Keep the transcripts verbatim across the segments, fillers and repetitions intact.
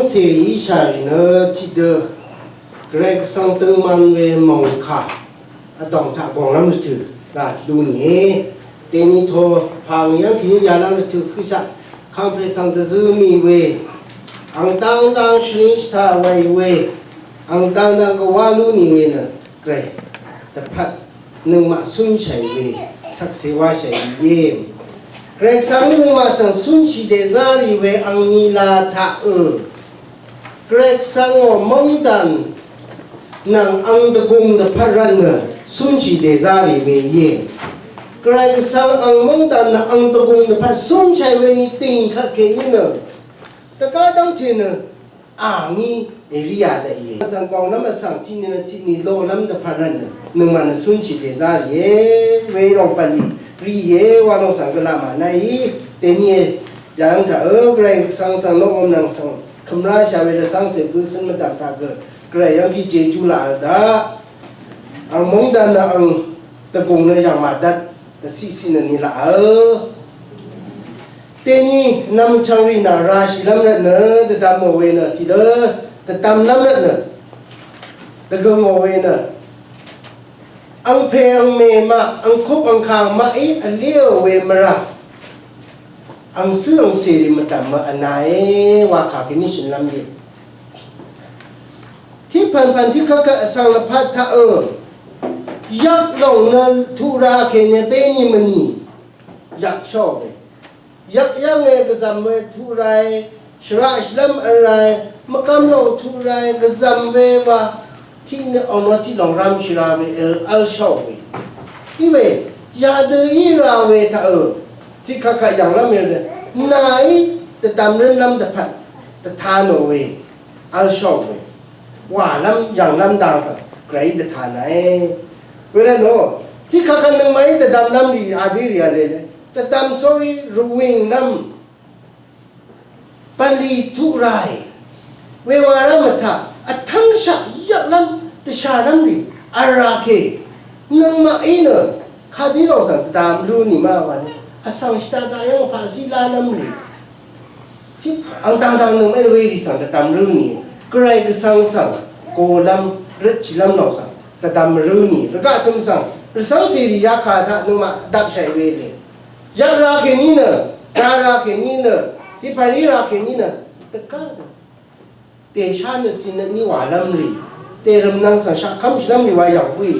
Seri shari nø tiqdø Gvray Gvsvng døngman we mòngkà vdòng taq gònglv́m rvtø̀ rà lú nìe. Dèní to pà ngì yv́ng kèní yalv́m rvtø̀ kǿshaq kàngpè svng dvzø mì we ang dangdang shvlíng shvtaq wàì we ang dangdang gvwá lú nì we nø Gvray dvpvt nøngmaq cúnshàì we shvkse wáshàì we íe. Gvray Gvsvng nøngmaq svng cúnshì dèzá rì we angni la taq ø Gvray Gvsvng ò mv́ngdàn nvng ang dvgùng dvpvt rvtnø cúnshì dèzá rì we íe. Gvray Gvsvng ang mv́ngdàn nvng ang dvgùng dvpvt cúnshàì we ni tìng kvtkèní nø dvgá dv́ngte nø angí Eria daqìe. Svng gònglv́m vsvng tiqni nø tiqni lolv́m dvpvt rvtnø nøngmaq nø cúnshì dèzá rìe. Weròng pv̀nlì rìe wa lòng svng gvlaq mànáì. Dèní yàng taq ø Gvray Gvsvng svng noqom nvng svng kømráshà we rvcv́ngcè gø cǿn mvdv̀m taq gø Gvray yv́ng tiq jejú laq vl daq. Ang mòngdan nø ang dvgùng nø yv̀ng màdvt vciqciq nø ni laq vl. Dèní nvm chvngrì nà rashìlv́m rvtnø dvdvmò we nø tiqdø dvdvmlv́m rvtnø dvgø̀ngò we nø angpè angmè maq angkup angkàng maqí vléò we mvrà angcǿ angcèrì mvdv̀mø vnae wa kà kèní shø̀nlv́m íe. Tiq pv̀npv̀n tiq kvkvt vsvng lvpat taq ø yvk lòng nø tuq ra kèní bení mvnì yvk shó we. Yvk yv́nge gvzv̀m we tuq rae shvraq shvlv́m vl rae mvgvm lòng tuq rae gvzv̀m we wa tiq nø awno tiq lòng ram shvra we vl vl shó we. Iwe yadø í ra we taq ø tiq kvkvt yv̀nglv́m we nø nàí dvdvm rǿnlv́m dvpvt dvta nò we vl shó we. Wàlv́m yv̀nglv́m dang svng Gvrayí dvta nàe. Wervtnò tiq kvkvt nøngmaqí dvdvmlv́m rì adí rì v̄le le. Dvdvm sórí rvwìnglv́m bv̀nlì tuq ràì. Wewàlv́m vtaq vtv́ngshaq yvklv́m dvshàlv́m rì vl ra ke. Nøngmaqí nø kadí lòng svng dvdvm lú nì ma wa nø vsvng shvdaq daq yv́ng paqzí lálv́m rì. Tiq ang dangdang nøngmaq werì svng dvdvm rø̄ nìe. Gvray Gvsvng svng golv́m røtshìlv́m lòng svng dvdvm rø̄ nìe. Rvgaq tø̀m svng rvcv́ngcèrì yakà taq nøngmaq dvpshàì we le. Yaq ra kèní nø, za ra kèní nø, tiqpàrí ra kèní nø dvgá dø. Dèshá nø cìnøt ní wàlv́m rì. Dèrø̀m nvng svng shaqkv́mshìlv́m rì wa yv̀ng bǿì.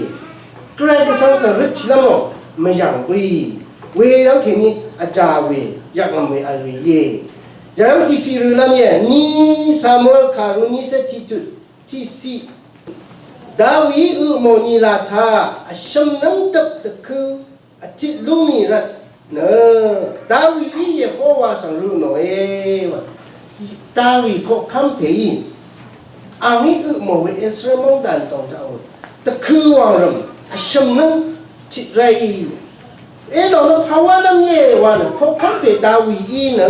Gvray Gvsvng svng røtshìlv́m ò mvyv̀ng bǿì. Weyv́ng kèní vjà we yvkngv̀m we vl we íe. Yv́ng tiqciq rølv́m íe. Ni Samuel kàru nícé tiqtut tiqciq. Dawií ø mò nìlà taq vshø̀m nv́ng dvp dvkø̄ vtit lú mì rvt nø Dawií Yehowa svng rø nòe wa. Dawi koqkv́m pèí angí ø mò we Israel mv́ngdàn tòng taq ò dvkø̄ wàngrv̀m vshø̀m nv́ng tit ráì. Elòng nø pàwálv́m íe wa nø koqkv́m pè Dawií nø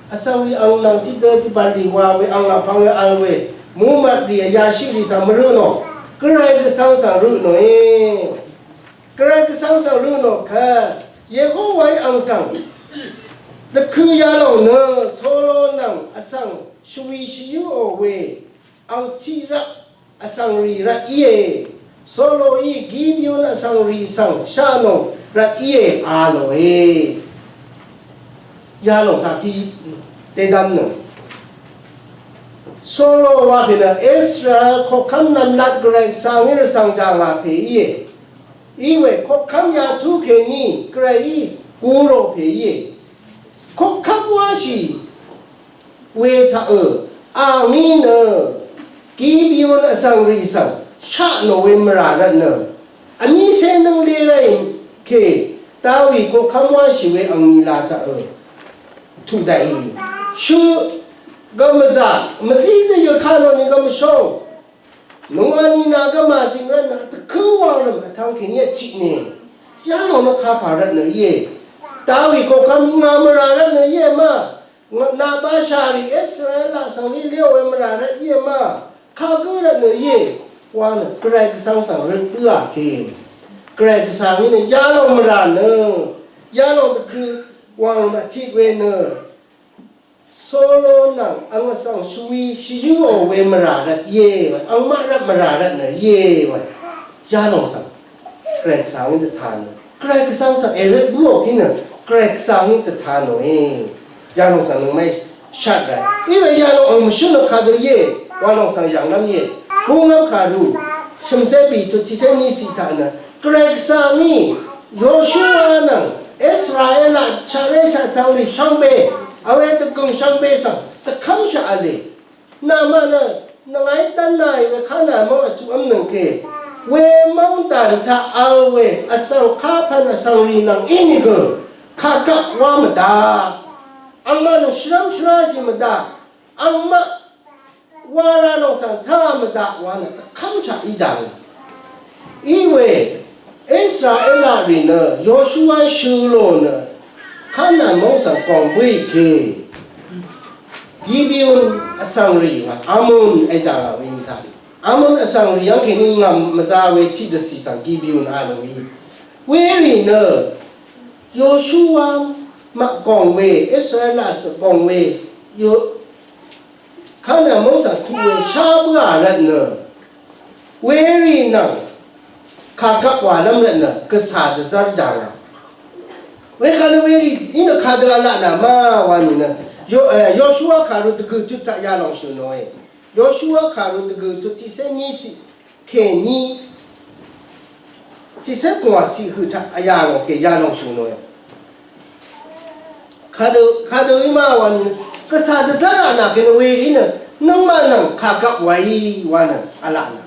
vsvng wi ang nvng tiqdø tiqbàlì wa we ang làpvng we vl we mumat rì vyashí rì svng mvrø nò. Gvray Gvsvng svng rø nòe. Gvray Gvsvng svng rø nò kvt Yehowaí ang svng dvkø̄ yalòng nø Solo nvng vsvng shvwi shvyǿò we ang tiq rvp vsvng rì rvt íe. Soloí Gibeon vsvng rì svng sha nò rvt íe a lòe. Yalòng taq tiq dèdvm nø Solo wa pè nø Israel koqkv́m nvmlat Gvray Gvsvng í rvsvng jàngà pè íe. Iwe koqkv́m yatú kèní Gvrayí gurò pè íe. Koqkv́m wáshì we taq ø, angí nø Gibeon vsvng rì svng shaq nò we mvrà rvt nø vnícé nǿng lé ráì kè Dawi koqkv́m wáshì we angni la taq ø tuq daqì. Shø gø mvzà mvzí dø yø kà lò nìgø mvshóng. Nungwani nagø màzing rvtnø dvkø̄ wàngrv̀m vtvng kèní vtiq nì. Yalòng nø kapà rvtnø íe. Dawi koqkv́m ngà mvrà rvtnø íe ma. Nà bashà rì Israel laq svng í léò we mvrà rvt íe ma. Kagǿ rvtnø íe. Wa nø Gvray Gvsvng svng røt bǿà ke. Gvray Gvsvng í nø yalòng mvrà nø yalòng dvkø̄ wàngrv̀m vtiq we nø Solo nvng ang vsvng shvwi shvyǿò we mvrà rvt íe we, angmaq rvt mvrà rvt nø íe we. Yalòng svng Gvray Gvsvng í dvta nø, Gvray Gvsvng svng èrøt bǿò kí nø Gvray Gvsvng í dvta nòe. Yalòng svng nøngmaqí shvt rvt í we, yalòng ang mvshǿl nø kadø íe. Walòng svng yv̀nglv́m íe. Búngv́m kàru shø̀mcé bì tut tiqcé ní ciq taq nø Gvray Gvsvng í Yoshuwa nvng Israela shaqré shaqtvng rì shvngbe, awe dvgø̀ng shvngbe svng dvkv́mshaq v̄le. Namaq nø nvngàí dv́nnaì we Kanaan móng vtuqv́m nøng ke, we móng dàn taq vl we vsvng kapv̀n vsvng rì nvng ínìgø kàgvp wa mvdaq. Angmaq nø shvrv́m shvráshì mvdaq. Angmaq wara lòng svng taq mvdaq wa nø dvkv́mshaq í jàng. Iwe Israela rì nø Yoshuwa shø̄ lò nø Kanaan móng svng gòng bǿì ke Gibeon vsvng rì wa Amun èjàng wa we mvtaq. Amun vsvng rì yv́ng kèní ngv̀m mvzá we tiqdvcì svng Gibeon a lò í. Werì nø Yoshuwa maq gòng we Israela svng gòng we Yo Kanaan móng svng tuq we shá bǿà rvt nø werì nvng kàgvp wàlv́m rvt nø gvsà dvzv́r dàngà. Wekvt nø werì í nø kadø v̄la nà ma wa nìnø Yo, eh, Yoshuwa kàru dvgø̀ tut taq yalòng shø̀ nòe. Yoshuwa kàru dvgø̀ tut tiqcé ní ciq kèní tiqcé pungwà ciq høq taq vyà lòng kè yalòng shø̀ nòe. Kadø, kadø í ma wa nø gvsà dvzv́r rà nà kèní werì nø nøngmaq nvng kàgvp wàí wa nø v̄la nà.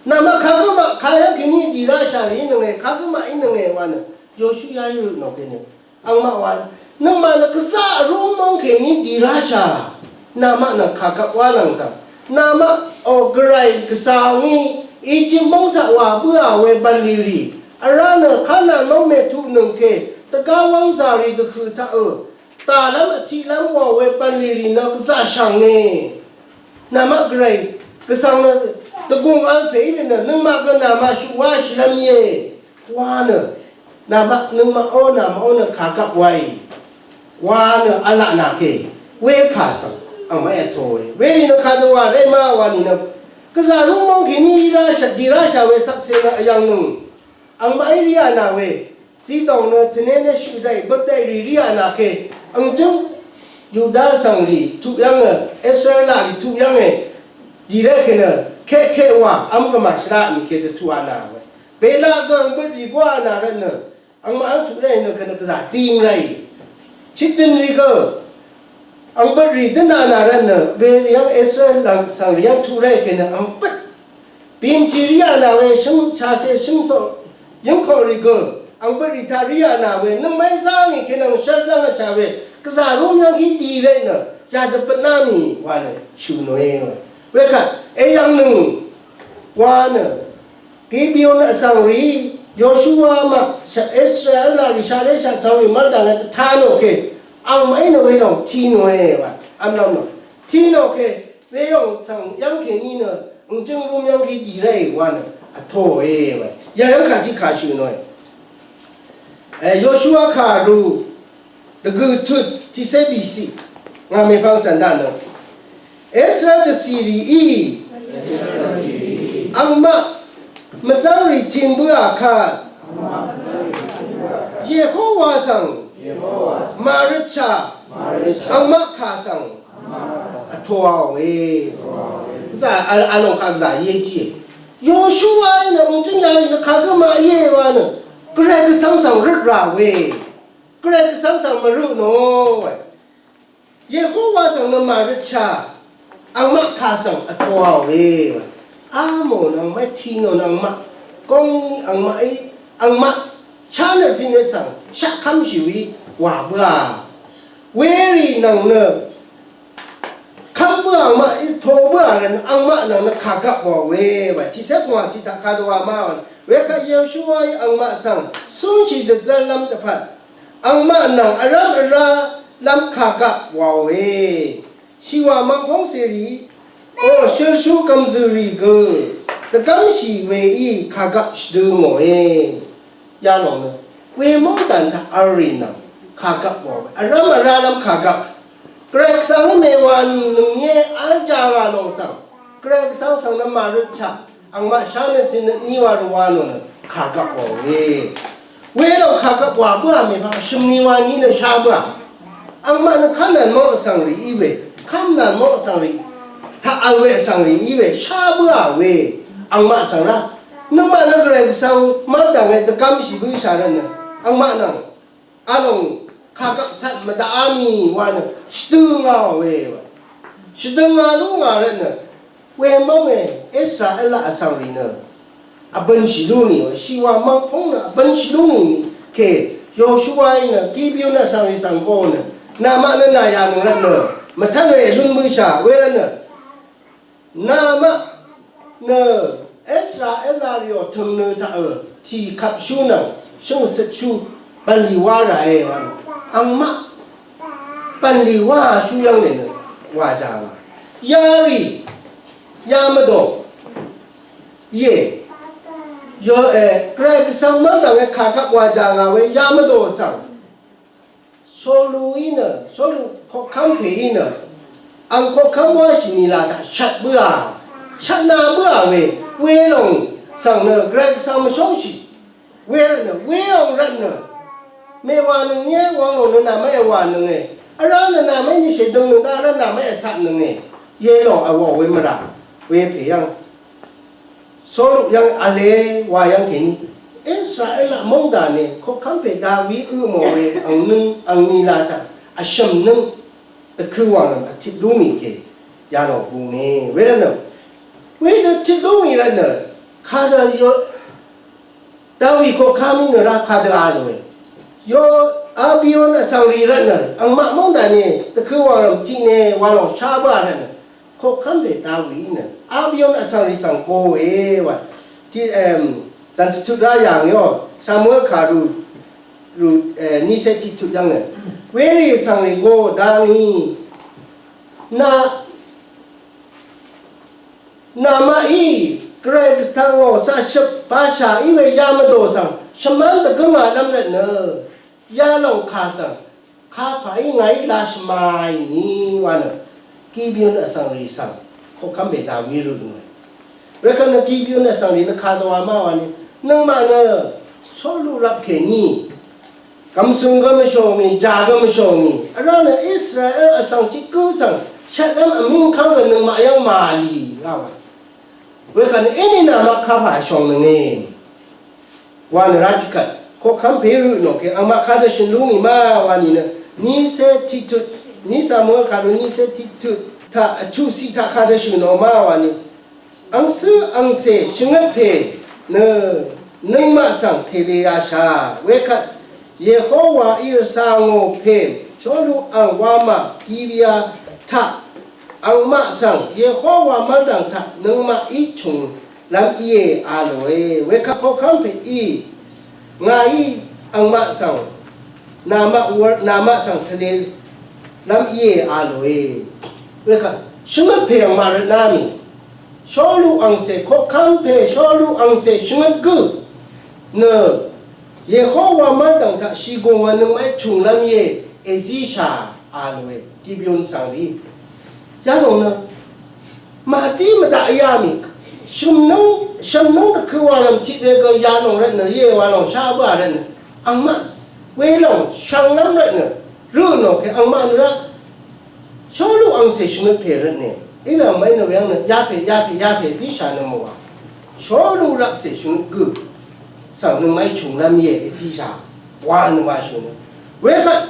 Namaq kagǿ maq kayv́ng kèní dì ráshà rì í nønge, kagǿ maq í nønge wa nø Yoshuwa í rø nò kèní. Angmaq wa nøngmaq nø gvzà rúm móng kèní dì ráshà. Namaq nø kàgvp wá nvng svng namaq ò Gvray Gvsvng í Ejip móng taq wà bǿà we bv̀nlì rì vrá nø Kanaan móng mètuq nøng kè dvgá wv́ngzà rì dvhø̀ taq ø dàlv́m vtiqlv́m wà we bv̀nlì rì nø gvzà shv̀nge. Namaq Gvray Gvsvng nø dvgùng vl pè í nø nøngmaq gø namaq shuq wáshìlv́m íe. Wa nø namaq nøngmaq ó namaq ó nø kàgvp waì wa nø v̄la nà kè wekà svng angmaqí vtòe. Werì nø kadø wa ré ma wa nìnø gvzà rúm móng kèní í ráshà dì ráshà we shvkse nø vyv̀ng nøng angmaqí ríà nà we Zidòng nø tvné nø shø̀ daqì bøt daqì rì ríà nà kè ang jǿng Yuda svng rì tuq yv́ngø Israela rì tuq yv́nge dì ré kè nø keqkeq wà v́m gvmà shvlaq mì kè dvtuqà nà we. Belaq gø ang bøt rì gwà nà rvt nø angmaq v́ng tuq ré nø kè nø gvzà ding ràì. Chitdøn rì gø ang bøt rì dvnà nà rvt nø we rì yv́ng Israel svng rì yv́ng tuq ré kè nø ang bøt Bìngtì ríà nà we shǿng shàcè shǿng soq yǿngkoq rì gø ang bøt rì taq ríà nà we nøngmaqí zá ngì kènøng shv́r zv́ng vchà we gvzà rúm yv́ng hí di ré nø yadø bøtná mì wa nø shø̀ nòe. Wekvt èyv̀ng nøng wa nø Gibeon vsvng rì Yoshuwa maq Israel nà rì shaqlé shaqtvng rì mv́rdv̀ng nø dvta nò kè angmaqí nø welòng ti nòe wa vmlv́m nò ti nò kè Weyòng tv̀ng yv́ng kèní nø ǹjǿng rúm yv́ng kí dì ráì wa nø vtōòe we. Yayv́ng kà tiq kà shø̀ nòe. E, Yoshuwa kàru dvgø̀ tut tiqcé bìciq ngà mèpvng cv̀n daq nø Israel dvcì rìí angmaq mvzv́ng rì tin bǿà kvt Yehowa svng màrøtshà angmaq kà svng vtōàòe. Zà a, a lòng kaq zà íe tiqe. Yoshuwa í nø ùngtǿng yarì nø kagǿ maq íe wa nø Gvray Gvsvng svng røt rà we. Gvray Gvsvng svng mvrø nò we. Yehowa svng nø màrøtshà angmaq kà svng vtōàòe we. Amò nvng mvti nò nvng maq góng angmaqí angmaq shá nø zine svng shaqkv́mshì we wà bǿà. Werì nvng nø Kv́m bǿà angmaq í to bǿà rvn angmaq nvng nø kàgvp wà we wa tiqcé pvngwà cì taq kadø wa má wa. Wekvt Yoshuwaí angmaq svng cúnshì dvzv́rlv́m dvpvt angmaq nvng vrv́m vrálv́m kàgvp wà we. Shìwà mvngpóng cèrì o shølshú gv̀mzø̀rì gø dvgv́mshì weí kàgvp shvdø ngòe. Yalòng nø we móngdàn taq vl rì nvng kàgvp wà we. Vrv́m vrálv́m kàgvp Gvray Gvsvng mèwà nì nøngné v́l jàngà lòng svng, Gvray Gvsvng svng nø màrøtshà, angmaq shá nø zìnøt ní wa rvwà nò nø kàgvp wàòe. Welòng kàgvp wà bǿà mèpvng shø̀m ni wa ní nø shá bǿà. Angmaq nø Kanaan móng vsvng rì í we, Kanaan móng vsvng rì, taq vl we vsvng rì í we, shá bǿà we, angmaq svng rá. Nøngmaq nø Gvray Gvsvng mv́rdv̀nge dvgv́mshì bǿshà rvtnø, angmaq nvng vlòng kàgvp cvt mvdaqá mì wa nø shvdø ngà we wa. Shvdø ngà lú ngà rvtnø, we mv́nge Israel vsvng rì nø vbønshì lú ngì wa. Shìwà mvng póng nø vbønshì lú ngì kè Yoshuaí nø Gibeon vsvng rì svng kó nø, namaq nø nà yà nøng rvtnø mvtv́n we lún bǿshà we rvtnø, namaq nø Israel rìò tø̀m nø taqø tì kvpshú nvng shø̀ngcøtshú bv̀nlì wá ràe wa. Angmaq bv̀nlì wá shú yv́ng lè nø wà jà ngà. Yarì ya mvdò íe. Yo e Gvray Gvsvng mv́rdv̀nge kàgvp wà jà ngà we ya mvdò svng Solu í nø, Solu koqkv́m pè í nø, ang koqkv́m wáshì nìlà taq shvt bǿà, shvt na bǿà we, welòng svng nø Gvray Gvsvng mvshóngshì, we rvtnø, weòng rvtnø, mèwànøng nyé wvng lòng nø nàmaqí èwànønge, vrá nø nàmaqí nìshèdøng nøng dá vrá nàmaqí ècatnønge, yelòng èwò we mvrà, we pè yv́ng. Solu yv́ng v̄le wa yv́ng kèní Israel mòngdà nì koqkv́m pè Dawi ø mò we ang nǿng ang nila taq vshø̀m nǿng dvkø̄ wàngv̀m vtit lú mì kè yalòng bùnge. Wervtnø wedø vtit lú mì rvtnø kadø yo Dawi koqkv́m í nø rá kadø a lòe. Yo Abion vsvng rì rvtnø angmaq mòngdà nì dvkø̄ wàngv̀m tiqne walòng shá bǿà rvtnø koqkv́m pè Dawi nø Abion vsvng rì svng koe wa. Tiq em, zàntutut rá yà ngì o, Samuel kàru, ru, eh, nícé tiqtut yv́ng nø, werì vsvng rì go dá ngì. Nà, nàmaqí Gvray Gvsvng ò caqshøp bashà í we ya mvdò svng shvmv́ng dvgǿngà lv́m rvtnø, yalòng kà svng kapà í ngàí lashvmàì ni wa nø Gibeon vsvng rì svng koqkv́m pè Dawi rø nòe. Wekvt nø Gibeon vsvng rì nø kadø wa má wa ni nøngmaq nø Solu rvp kèní gv̀msùng gø mvshòngì, jà gø mvshòngì, vrá nø Israel vsvng tiq gǿ svng shvtlv́m vmíngkv́ng gø nøngmaq yv́ng màlì la wa. Wekvt nø íní nàmaq kapà shòngnønge. Wa nø rá tiqkvt koqkv́m pè rø nò kè angmaq kadø shø̀n lú ngì ma wa nìnø, nícé tiqtut, ní Samuel kàru nícé tiqtut taq vchuqciq taq kadø shø̀n nò ma wa nì. Angcǿ angcè shvngøt pè nø nøngmaq svng tèlè yashà wekvt Yehowaí rvcà ngò pè Solu ang wamà Gibea taq angmaq svng Yehowa mv́rdv̀ng taq nøngmaqí chùnglv́m íe a lòe. Wekvt koqkv́m pèí ngàí angmaq svng namaq wur, namaq svng tvle lv́m íe a lòe. Wekvt shvngøt pè angmaq rvtná mì. Sholu angcè koqkv́m pè Sholu angcè shvngøt gø nø Yehowa mv́rdv̀ng taq shìgùng wa nøngmaqí chùnglv́m íe èzíshà a lòe. Gibeon svng rì. Yalòng nø màdí mvdaq yá mì. Shø̀mnǿng, shø̀mnǿng dvkø̄ wa lv̀m tiq we gø yalòng rvtnø íe wa lòng shá bǿà rvtnø. Angmaq welòng shvnglv́m rvtnø. Rø nò kè angmaq nø rá. Sholu angcè shvngøt pè rvtne. Iwe angmaq nø we ang nø yapè, yapè, yapè zíshà nø mòà. Sholu rvpcè shvngøt gø svng nøngmaqí chùnglv́m íe èzíshà wa nø wa shø̀n nø. Wekvt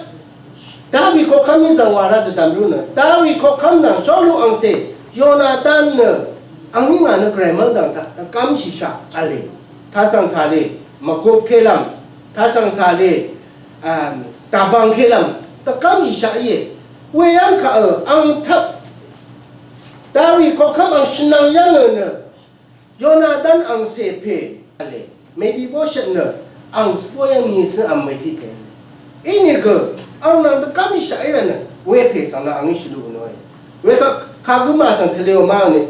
Dawi koqkv́m í zvng wa rá dvdv̀m rú nø Dawi koqkv́m nvng Sholu angcè Yonatan nø angní ngà nø Gvray mv́rdv̀ng taq dvgv́mshìshaq v̄le. Tasv̀ng tàle mvgup kelv̀m, tasv̀ng tàle, um, dàbv̀ng kelv̀m dvgv́mshìshaq íe. Weyv́ng kaq ø ang tvp Dawi koqkv́m ang shvnvng yv́ng ø nø Yonatan angcè pè v̄le, Mefibosheth nø ang svbó yv́ng ni cǿ v̄m we tiq tè. Inìgø ang nvng dvgv́mshaq í rvtnø wepè svng nvng angí shvlu nòe. Wekvt kagǿ màsvng tvleu má v̄le.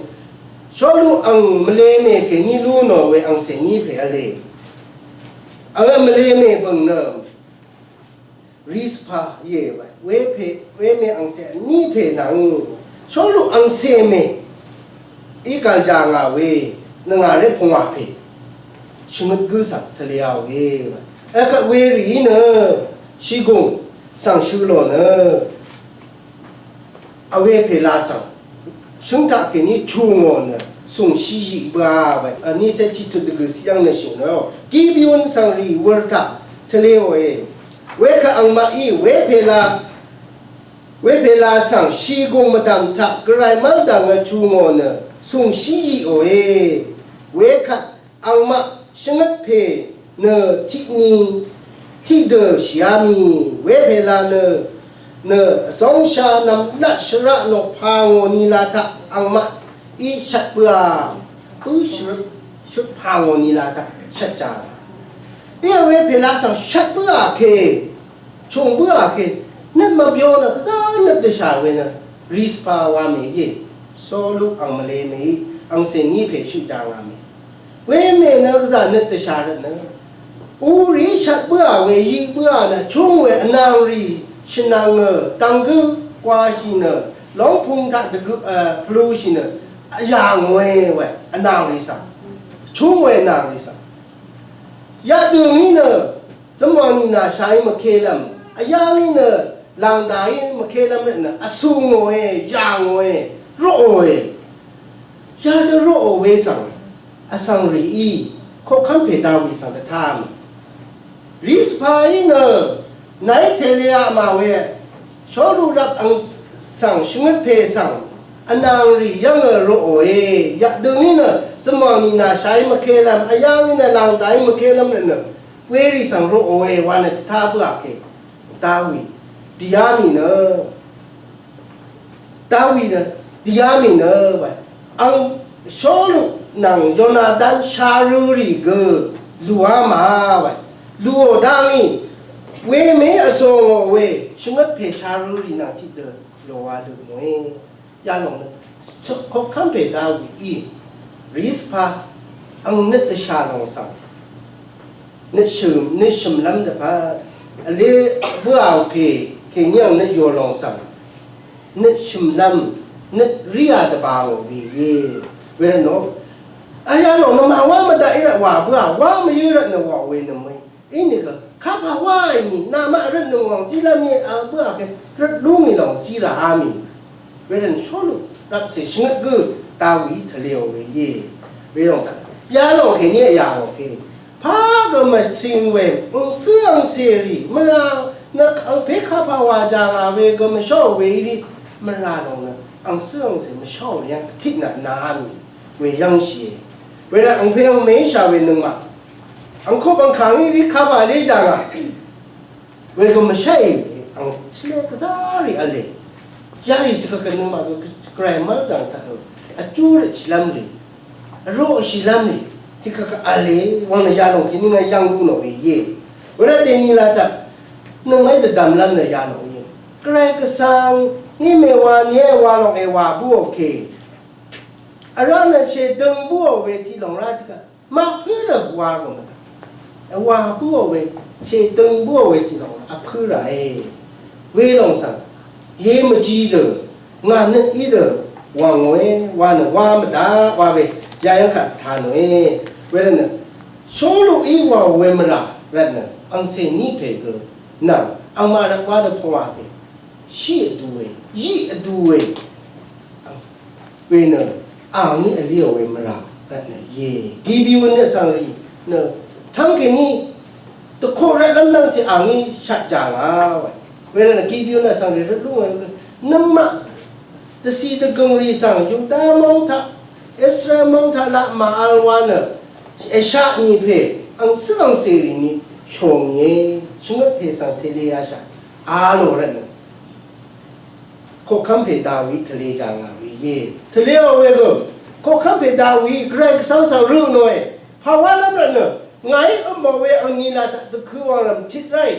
Sholu ang mvlemè kèní lú nò we angcè ní pè v̄le. Ang mvlemè bø̀ng nø Rispa íe wa. Wepè, wemè angcè vní pè nvng Solu angcè mè í gv̀l jà ngà we, nvngà ré pungwà pè shvngøt gǿ svng tvlē a we wa. Vkvt werì í nø shìgùng svng shø̄ lò nø vwe pèla svng shǿng taq kèní chu ngò nø sùng shì yì bø a we. Vní cé tiqtut dvgø̀ ciq yv́ng nø shø̀n nø Gibeon svng rì wur taq tvlē òe. Wekvt angmaq í wepèla, wepèla svng shìgùng mvdv̀m taq gvray mv́l dv̀ngø chu ngò nø sùng shì yì òe. Wekvt angmaq shvngøt pè nø tiqni tiqdø shìá mì wepèla nø nø vzongsha nvmlat shvraq nò pà ngò nila taq angmaq í shvt bǿà bǿ shvrøt shvt pà ngò nila taq shvt jà. Íe wepèla svng shvt bǿà kè Chùng bǿà kè nøt mvbyo nø gvzá nøt dvshà we nø Rispa wa mè íe. Solu ang mvle mè í angcè ní pè shø janga mè. Wemè nø gvzá nøt dvshà rvt nø Uri shvt bǿà we yiq bǿà nø chung we vnangrì shvnang nø dvnggǿ kwashì nø lóngpung taq dvgø pvlushì nø yà ngòe we vnangrì svng. Chung we vnangrì svng. Yadø ngí nø Zvmwàng nìnà shàí mvkelv́m vyá ngí nø làngdàí mvkelv́m rvtnø vsù ngòe, yà ngòe, roqòe. Yadø roqò we svng vsvng rìí koqkv́m pè Dawì svng dvtám. Rispaí nø nàí tèlea mà we Shawlu rvp ang svng shvngøt pè svng vnang rì yv́ngø roqòe. Yaqdø ngí nø zvmwàng nìnà shàí mvkelv́m vyá ngí nø làngdàí mvkelv́m rvtnø werì svng roqòe wa nø dvtá bǿà kè. Dawì dìá mì nø Dawì nø dìá mì nø wa ang Shawlu nvng Yonadan sharø rì gø lùá mà wa lùò dá ngì wemè vsò ngò we shvngøt pè sharø rì nvng tiqdø lòwa dø mòe. Yalòng nø koqkv́m pè Dawìí Rispa ang nøt dvshà lòng svng nøt shø̀m nøt shø̀mlv́m dvpvt vle bǿà pè kèní ang nøt yò lòng svng nøt shø̀mlv́m nøt ríā dvbà ngò we íe. Wervtnò vyalòng nø màwá mvdaqí rvt wà bǿà wá mvyǿ rvtnø wà we nø mø̀í. Inìgø kapà wáì mì namaq røt nøngwàng zílv́m íe a bǿà kè røt lú mì lòng zí ràá mì. Werv̀n Shawlu rvpcè shvngøt gø Dawìí tvlēò we íe. Welòng taq yalòng kèní yà ngò kè pà gø mvsing we ǹsǿ angcèrì mvrà nø angpè kapà wà jà ngà we gø mvsháò we í rí mvrà lòng nø àng cǿ àng cè mvsháò yv́ng tiq nvt nà mì we yv́ngshìe. Wervt angpè angmèí shà we nøngmaq angkup angkàngí rí kapà lé jàngà. Wegø mvsháì ang chvlé gvzá rì v̄le. Yarì tiqkvt nøngmaq gø gvray mv́rdv̀ng taq ø vjú røtshìlv́m rì, vroqshìlv́m rì tiqkvt v̄le. Wvng nø yalòng kèní ngà yv́ng lú nò we íe. Wervt dèní la taq nøngmaqí dvdv̀mlv́m nø yalòng íe. Gvray gvsvng ngí mèwà nìe wa lòng èwà búò kè. Vrá nø shèdøng búò we tiq lòng rá tiqkvt maqpǿ dø wa gø mvdv̀ng. Wa búò we shèdøng búò we tiq lòng vpǿ ràe. Welòng svng ye mvji dø ngà nøt í dø wv̀ngòe wa nø wa mvdaq wa we yayv́ng kaq ta nòe. Wervtnø Shawluí wàò we mvrà rvtnø angcè ní pè gø nvng angmaq rvt wa dø pvwà pè shí vdu we, yiq vdu we. Wenø àngí vlíò we mvrà rvtnø íe. Gibeon nø vsvng rì nø tv́ng kèní dvkoq rvtlv́m dv́ngte àngí shat jàngà we. Wervtnø Gibeon nø vsvng rì rvtlúng we nøngmaq dvcì dvgø̀ng rì svng Yuda móng taq Israel móng taq laq màvl wa nø èshaq nì pè ang cǿ angcè rì ni shòngìe. Shvngøt pè svng tèlé yashaq a lò rvtnø. Koqkv́m pè Dawi tvlē jàngà we íe. Tvlēò wegø koqkv́m pè Dawi Gvray Gvsvng svng rø nòe. Pàwálv́m rvtnø ngàí øpmò we angni la taq dvkø̄ wàngrv̀m tit ráì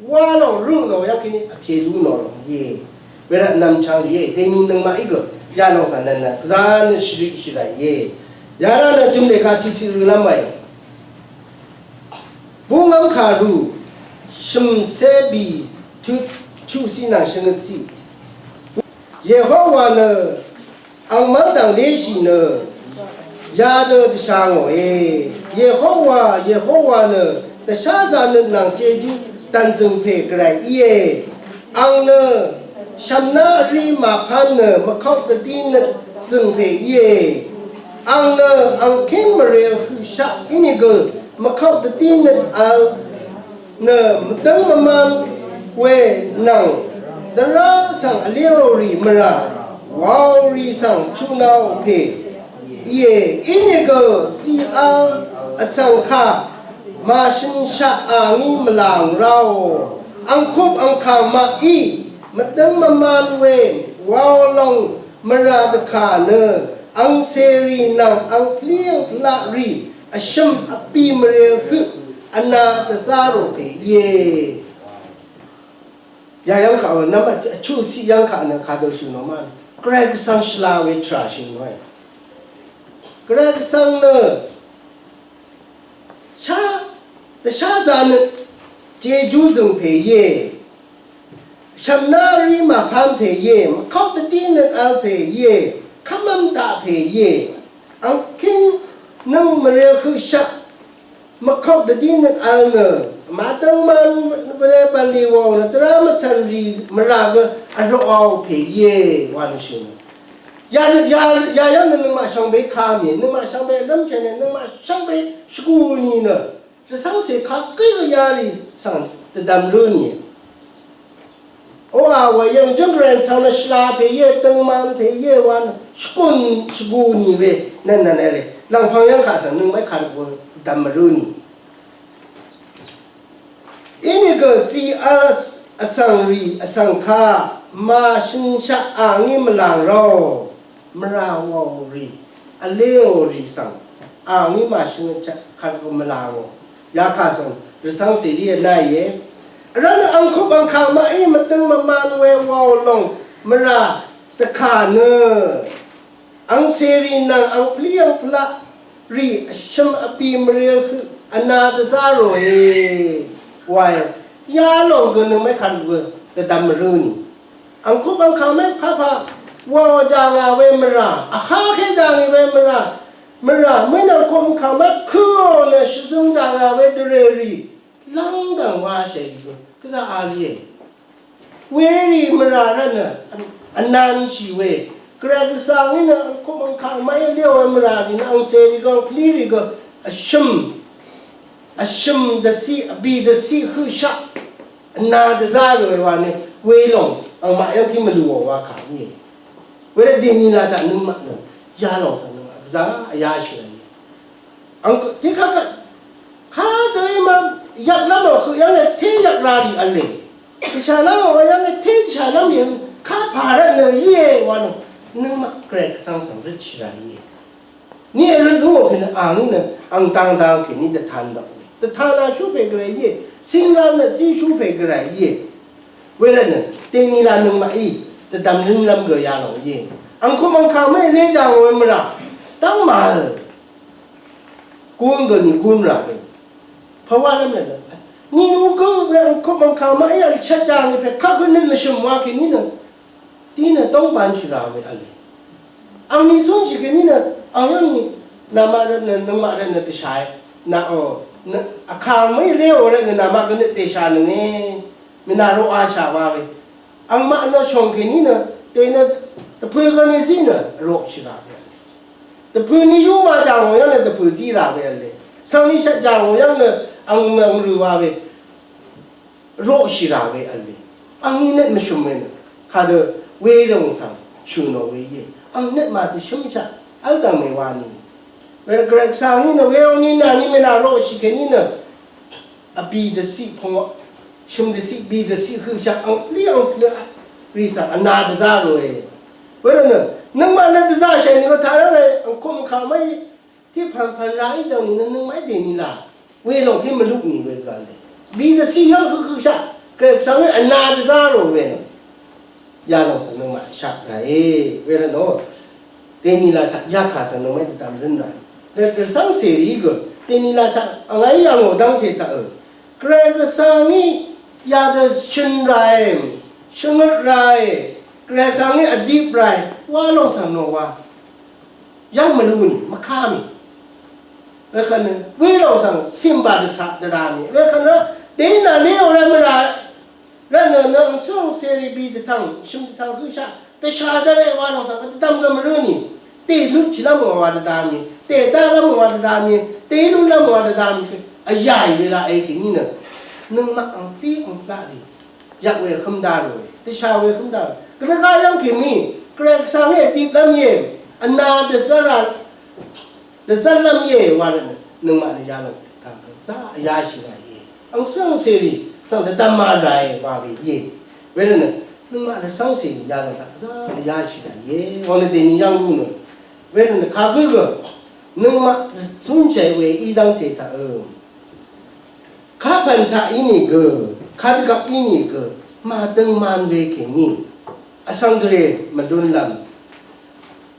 wa lòng rø nò yv́ng kèní vpè lú nò lòng íe. Wervt nv̀mchvng rìé dèni nøngmaqí gø yalòng svng nvnvt gvzá nø shvriq shvray íe. Yará nø jø̀m lèga tiqciq rølv́m wae. Búngv́m kàru shø̀mcé bì Chuqsiq nvng shvngøtciq. Yehowa nø angmv́ng dv̀ng léshì nø yadø dvsha ngòe. Yehowa, Yehowa nø dvsházaq nøt nvng jejú dv̀nzø̀ng pè gvray íe. Ang nø shv̀mná vrí màpán nø mvkok dvdí nøt zø̀ng pè íe. Ang nø angkíng mvrel høqshaq ínìgø mvkok dvdí nøt vl nø mvdǿng mvmán we nvng dvrá svng vlíò rì mvrà wàò rì svng chuqnaò pè íe. Inìgø zí vl vsvng kà màshø̀nshaq a ngí mvlàng ráò. Angkup angkàng maqí mvdǿng mvmán we wàò lòng mvrà dvkà nø angcèrì nvng angplí angplaq rì vshø̀m vpì mvrel høq vna dvzá rò pè íe. Yayv́ng kaq nø vchuqciq yv́ng kaq nø kadø shø̀n nò ma. Gvray Gvsvng shvla we tvrà shø̀n nòe. Gvray Gvsvng nø shá dvsházaq nø jejú zø̀ng pè íe. Shv̀mná vrí màpán pè íe, mvkok dvdí nøt vl pè íe, kv́mv́m daq pè íe. Angkíng nøng mvrel høqshaq mvkok dvdí nøt vl nø màdv́ngmvn vle bv̀nlì wàò nø dvrá mvcv̀n rì mvrà gø vroqò pè íe wa nø shø̀n. Ya ya ya yv́ng nø nøngmaq shvngbe kà mì, nøngmaq shvngbe lv́m chv̀n nø nøngmaq shvngbe shvgù nì nø Rvcv́ngcè kagǿ yarì svng dvdvm rǿ nìe. Oqà wà yv̀ng jǿng rèn svng nø shvla pè íe, døngman pè íe wa nø shvgùn shvgù nì we nø nø nø le. Lv̀ngpv̀ng yv́ng kaq svng nøngmaqí kaq dvdvm rǿ nì. Inìgø zí vl vsvng rì vsvng kaq màshø̀nshaq a ngí mvlàng rò. Mvrà wàò rì, vléò rì svng, a ngí màshø̀n chvt kvt gø mvlà ngò. Yakà svng, rvcv́ngcè rì vná íe. Vrá nø angkup angkàng maqí mvdøng mvman we wàò lòng, mvrà dvkà nø. Angcèrì nvng angpvlí angpvlaq rì vshø̀m vpì mvril høq vna dvzá ròe. Wae, yalòng gø nøngmaqí kvt gø dvdvm mvrø̄ nì. Angkup angkàng mé kapà wàò jàngà we mvrà, vhá ké jàngì we mvrà, mvrà mø̀í nvng angkup angkàng mé køò nø shvzøng jàngà we dvrèrì lv́ngdv̀ng washè gø gvzà a lìe. Werì mvrà rvtnø vnanshì we, Gvray Gvsvng í nø angkup angkàng mé lìò we mvrà rì nø angcèrì gø angpvlírì gø vshø̀m vshø̀m dvciq, vbì dvciq høqshaq vna dvzá ròe wa nø, welòng angmaq yv́ng kí mvlùò wa kà íe. Wervt dèní la taq nøngmaq nø yalòng taq nøngmaq gvzá vyáshì rà íe. Ang tiqkaq kaq kadø í ma yvklv́m ò høq yv́ng è té yvk ra rì v̄le. Dvshàlv́m ò yv́ng è té dvshàlv́m rì kapà rvtnø íe wa nø, nøngmaq Gvray Gvsvng svng røtshì rà íe. Ni èrøt lúngò kèní ang nø ang dangdang kèní dvtan dvk we. Dvtan a shú pè Gvray íe. Singral nø zí shú pè Gvray íe. Wervtnø dèní la nøngmaqí dvdvm lúnlv́m gø yalòng íe. Angkup angkàng mé lé jàng we mvrà dv́ngmà gún gø ni gún rà we. Pvwálv́m rvt nø ni nú gø we angkup angkàng maqí vl shvt jàng we pè kaq gø nøt mvshø̀m wa kèní nø Dí nø dóng banshì rà we v̄le. Angni cúnshì kèní nø ang yv́ng ni namaq rvtnø nøngmaq rvtnø dvshàe. Naqò nø vkàng mø̀í léò rvtnø namaq gø nø dèshà nønge. Mènà roqashà wa we. Angmaq nø shòng kèní nø dènø dvpø̄ gø ni zí nø roqshì rà we v̄le. Dvpø̄ ni yú màjàngò yv́ng nø dvpø̄ zí rà we v̄le. Svng ni shvt jàngò yv́ng nø ang mvng rø̀ wa we. Roqshì rà we v̄le. Angní nøt mvshø̀m we nø kadø welòng svng shø̀n ò we íe. Ang nøt màdvshǿmshaq v́l dv̀ng mèwani. Wervt Gvray Gvsvng ní nø weò ní nà ní mènà roqshì kèní nø vbì dvciq pvngwaq shø̀m dvciq bì dvciq høqshaq ang lí ang rì svng vna dvzá ròe. Wervt nø nøngmaq nø dvzá shèní gø taq rv́le angkùm kà mv́í Tiq pv̀npv̀n ra í jv̀ng nìnø nøngmaqí dèní la. Welòng tiq mvluq nì we gv̀n lè. Bì dvciq yv́ng høqhøqshaq. Gvray Gvsvng í vna dvzá rò we nø. Yalòng svng nøngmaq shaq ràe. Wervtnò. Dèní la taq yakà svng nøngmaqí dvdvm rǿn ràe. Gvray Gvsvng cèrì í gø. Dèní la taq angá í yà ngò dv́ngte taq ø. Gvray Gvsvng í Yadø shøn rae, shvngøt rae, Gvray Gvsvng í vdip rae, wa lòng svng nò wa. Yv́ng mvlú nì, mvká mì. Wekvt nø, we lòng svng, simbà dvsaq dvra mì. Wekvt nø, dèí nà lé ò rvt mvrà, rvt nø nø, ngsøng seri bì dvtvng, shøm dvtvng høshaq, dvsha dvre wa lòng svng, dvdvm gø mvrø nì. Dèí lutchì lv́m wa dvdvm mì, dèí dá lv́m wa dvdvm mì, dèí lú lv́m wa dvdvm mì. Vyà í we la èkì nì nø. Nøngmaq ang tí ang daq rì. Yaq we hǿm dá ròe, dvsha we hǿm dá ròe. Gvray gá yv́ng kèmí, Gvray Gvsvng í vdip lv́m íe, vna dvzv́r ra, dvzv́r lv́m íe wa rvt nø, nøngmaq nø yalòng taq gvzá vyáshì rà íe. Ang svng sèrì, svng dvdvm ma ràe wa we íe. Wervt nø, nøngmaq nø svng sèrì yalòng taq gvzá vyáshì rà íe. Wa nø dèni yv́ng rú nø. Wervt nø kagǿ gø, nøngmaq cúnshàì we í dv́ngte taq ø. Kapv̀n taq ínìgø, kadvgvp ínìgø, màdøngman we kèní, vsvng gvray mvlúnlv́m.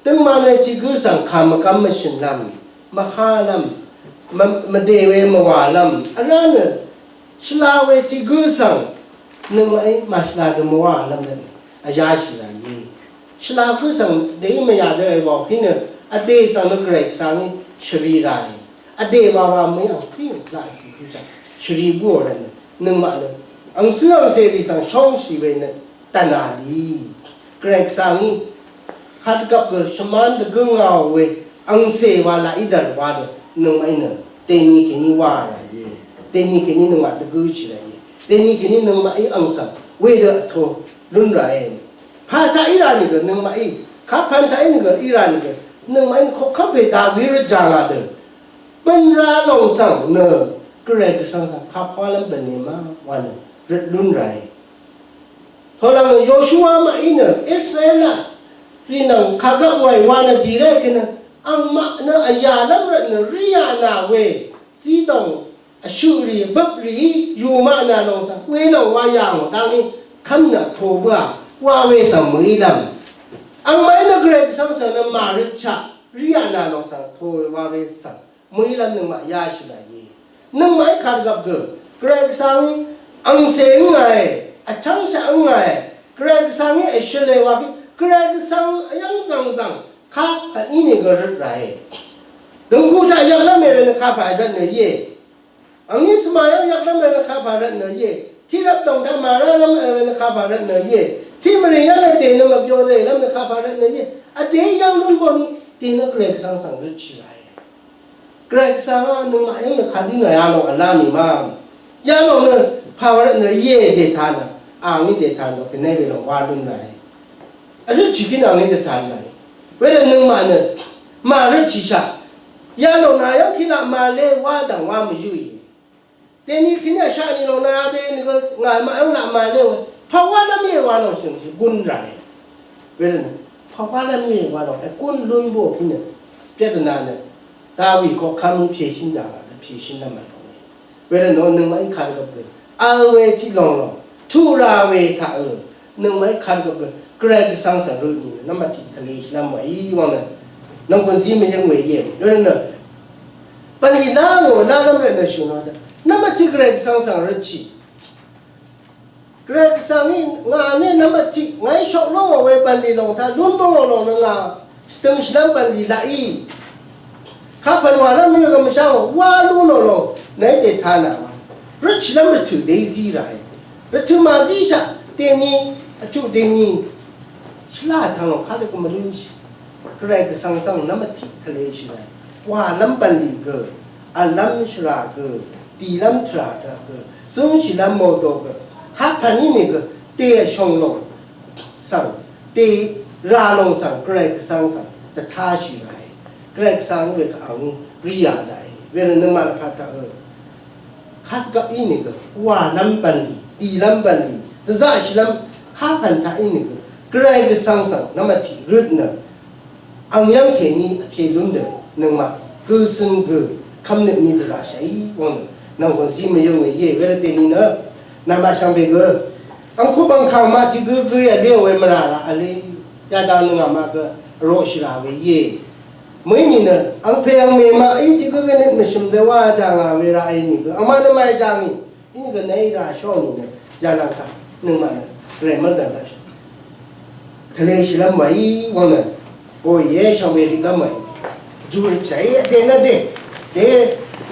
Døngman we tiq gǿ svng kà mvgvm mvshø̀nlv́m, mvhálv́m, mv-, mvdè we mvwàlv́m, vrá nø, shvla we tiq gǿ svng, nøngmaqí màshvla dø mvwàlv́m dø, vyáshì rà íe. Shvla gǿ svng, dèí mvyà dø èwàò pí nø, vdè svng nø Gvray Gvsvng í shvri ràe. Vdè wa wa mø̀í ang pí laq shvri búò rvt nø, nøngmaq nø, angcǿ angcè rì svng shóngshì we nø, dv̀nà lì. Gvray Gvsvng í, kadvgvp gø shvmán dvgǿ ngàò we, angcè wa laq í dv̀r wa dø, nøngmaq í nø, dèni kèní wa rà íe. Dèni kèní nøngmaq dvgǿ shì rà íe. Dèni kèní nøngmaqí ang svng, wedø vtō, lún rà íe. Pà taq í rà nìgø nøngmaqí, kapv̀n taq í nìgø í rà nìgø, nøngmaqí koqkv́m pè daq wí rvt jà ngà dø. Bø̀n ra lòng svng nø, Gvray Gvsvng svng kapwálv́m bø̀n nì ma wa nø, rvt lún ràe. Tolv̀ng nø Yoshua maqí nø, Israel rì nvng kagvp wàì wa nø dì ré kènø, angmaq nø vyàlv́m rvt nø, rí yà nà we, zí dòng, vshøq rì, bøp rì, yù maq nà lòng svng, we lòng wa yà ngò dang í, kv́m nø to bǿà, wa we svng mø̀í lv́m. Angmaqí nø Gvray Gvsvng svng nø màrøtshaq, rí yà nà lòng svng to we wa we svng. Mø̀í lv́m nøngmaq yáshì làìe. Nøngmaqí kàrgvp gø, Gvray Gvsvngí angcè ǿngàe, vchv́ngshaq ǿngàe, Gvray Gvsvngí èshøle waqí, Gvray Gvsvng yv́ng zv̀ngzv̀ng, kaq vtní nìgø røt ràe. Døngku taq yvklv́m èrvn kapà rvtnø íe. Angní svma yv́ng yvklv́m èrvn kapà rvtnø íe. Tiqrvp dòng taq màrálv́m èrvn kapà rvtnø íe. Tiqmvrì yv́ng èdè nø mvbyo dèlv́m nø kapà rvtnø íe. Vdè yv́ng lún boni, dènø Gvray Gvsvng svng røtshì ràe. Gvray Gvsvng nøngmaq yv́ng nø kadí nø yalòng vlá mì ma. Yalòng nø pàwà rvtnø íe dètà nø. Angní dètà nø gvnè we lòng wa lún ràe. Vrøtshì gí nø angní dètà nø. Wedø nøngmaq nø màrøtshìshà. Yalòng nø yv́ng kí laq màlé wa dv̀ng wa mvyǿì. Dèni kèní vshaq nì lòng nø dèni gø ngà màyv́ng laq màlé we. Pàwálv́m íe wa lòng shø̀ngshì gún ràe. Wedø nø pàwálv́m íe wa lòng ègún lún bò kí nø. Pyvtnà nø Dawì koqkv́m í pèshín jà ngà dø pèshín lv́m mvlòng íe. Wedø nø nøngmaqí kàrgvp gø vl we tiq lòng lòng tuq ra we taq ø. Nøngmaqí kàrgvp gø Gvray Gvsvng svng røtnì nø nvmbat tiq tvleshìlv́m wàí wvng nø nv̀mgùn zí mvyǿng we íe. Wedø nø bv̀nlì lá ngò lálv́m rvtnø shø̀n nø dø nvmbat tiq Gvray Gvsvng svng røtshì. Gvray Gvsvng í ngà ní nvmbat tiq ngàí shok lóngò we bv̀nlì lòng taq lún bóngò lòng nø ngà shvdøngshìlv́m bv̀nlì laqí. Kapv̀n wàlv́m nø gvmshá ngò wá lú nò lòng nàí dètà nà wa. Røtshìlv́m rvtø̀ dèí zí ràe. Rvtø̀ màzí shaq dèni vtuq dèni. Shvlá vtvng lòng kadø gø mvlúnshì. Gvray Gvsvng svng nvmbat tiq tvleshì ràe. Wàlv́m bv̀nlì gø, vlv́m shvrà gø, dìlv́m tvrà gø, zúngshìlv́m mòdò gø, kapv̀n í nìgø, dè vshòng lòng svng, dè rà lòng svng, Gvray Gvsvng svng, dvtáshì ràe. Gvray Gvsvng we kaq angí, rí yà daqe. Wervt nøngmaq lvpat taq ø. Kadvgvp í nìgø, wàlv́m bv̀nlì, dìlv́m bv̀nlì, dvzaqshìlv́m, kapv̀n taq í nìgø, Gvray Gvsvng svng, nvmbat tiq røt nø, ang yv́ng kèní vpè lún dø, nøngmaq, gø cøn gø, kvmnøt ni dvzaqshàí, wvng nø, nv̀mgùn zí mvyǿng we íe, wervt dèni nø, nàmaq shvngbe gø, angkuq angkàng maq tiq gø gø yà lé we mvrà raq vlé, yadang nøngmaq maq gø, vroqshì rà we íe. Mø̀í nìnø, angpè angmè maqí tiq gǿ gvnøt mvshø̀m dø wá jà ngà we raqe nìgø, angmaq nø màí jà ngì, í nìgø nàí rà shó nìnø, Yalangkà nøngmaq nø Gvray mv́rdv̀n taq tvleshìlv́m wàí wvng nø, o ye shvngbe riqlv́m wàí. Júrø chàí vdè nø dè. Dè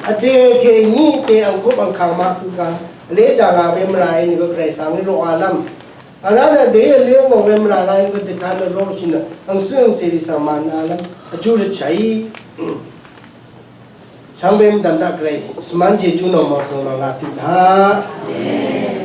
vdè kèní dè angkup angkàng maqhø kà. Vlé jàngà we mvràí nìgø Gvray svng í roqalv́m. Vrá nø dè vlé ngò we mvrà la í gø dètaq nø roqshì nø angcǿ angcèrì svng mànalv́m. Vjúrø chàí. Shvngbe mvdv̀m daq Gvray. Svmán Jejú nò mòzø̀ng nò laq tøq taq.